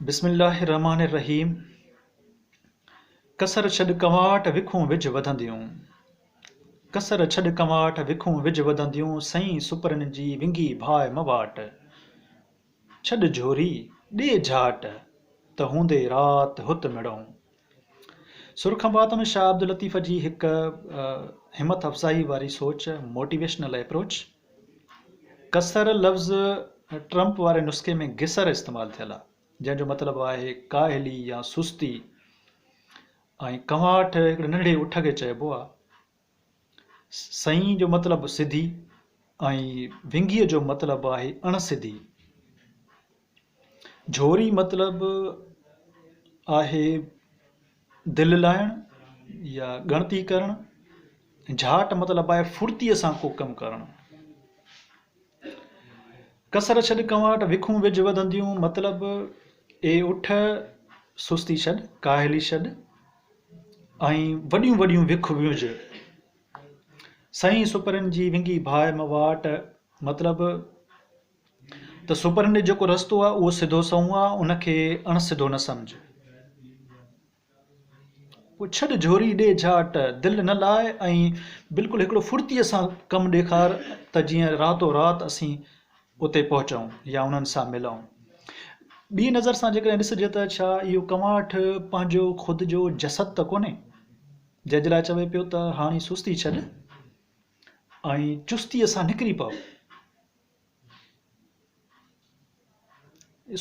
بسم الله الرحمٰن الرحيم ڪسر ڇڏ ڪنواٽ وکون وجهه وڌنديون ڪسر ڇڏ ڪنواٽ وکون وجهه وڌنديون سئين سپرن جي ونگي ڀاء م واٽ ڇڏ جهوري ڏي جهاٽ ته هوندي رات هت مڙئون سر کنڀات ۾ شاهه عبداللطيف جي هڪ همٿ افزائي واري سوچ موٽيويشنل ايپروچ ڪسر لفظ ٽرمپ واري نسخي ۾ گسر استعمال ٿيل آهي، جنهن جو مطلب آهي ڪاهلي يا سستي ۽ ڪنواٺ هڪڙي ننڍڙي اٺ کي چئبو آهي. سئين جو مطلب سڌي ۽ ونگيء جو مطلب آهي اڻ سڌي. جهوري مطلب آهي دل لائڻ يا ڳڻتي ڪرڻ، جهاٽ مطلب آهي ڦڙتيء سان ڪو ڪم ڪرڻ. ڪسر ڇڏ ڪنواٽ، وکون وجهه وڌنديون مطلب اي اٺ سستي ڇڏ، ڪاهلي ڇڏ ۽ وڏيون وڏيون وک وجهه. سئين سپرين جي ونگي ڀاء م واٽ مطلب ته سپرين ڏي جيڪو رستو آهي اهو سڌو سنئون آهي ان کي اڻ سڌو نه سمجهه. پوء ڇڏ جهوري ڏي جهاٽ، دل نه لاء ۽ بلڪل هڪڙو ڦڙتيء سان ڪم ڏيکار ته جيئن راتو رات اسين اتي پهچون يا انهن سان ملون. ٻي نظر سان جيڪڏهن ڏسجي ته ڇا اهو ڪنواٺ پنهنجو خود جو جسد ته ڪونهي؟ جنهن جي لاء چوي پيو ته هاڻي سستي ڇڏ ۽ چستيء سان نڪري پؤ.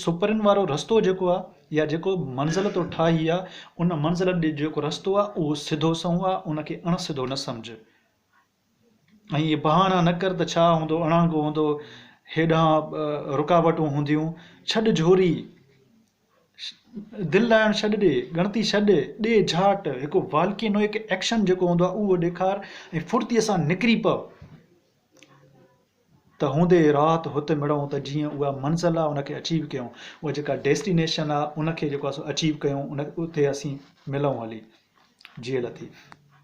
سپرين وارو رستو جيڪو آ يا جيڪو منزل تو ٺاهي آ ان منزل ڏي جيڪو رستو آ اهو سڌو سنئون آ ان کي اڻ سڌو نه سمجهه ۽ اهي بهانا نه ڪر ته ڇا هوندو اڻانگو هوندو هيڏانهن رڪاوٽون هونديون ڇڏ جهوري دل لائڻ ڇڏ ڏي ڳڻتي ڇڏ ڏي جهاٽ هڪ والڪينوئڪ ايڪشن جيڪو هوندو آ اهو ڏيکار ۽ ڦڙتي سان نڪري پؤ. ته هوندي رات هت مڙئون ته جيئن اها منزل آ ان کي اچيو ڪيون اها جيڪا ڊيسٽينيشن آ ان کي جيڪو آ سو اچيو ڪيون ان اتي اسين ملئون هلي. جيئي لطيف.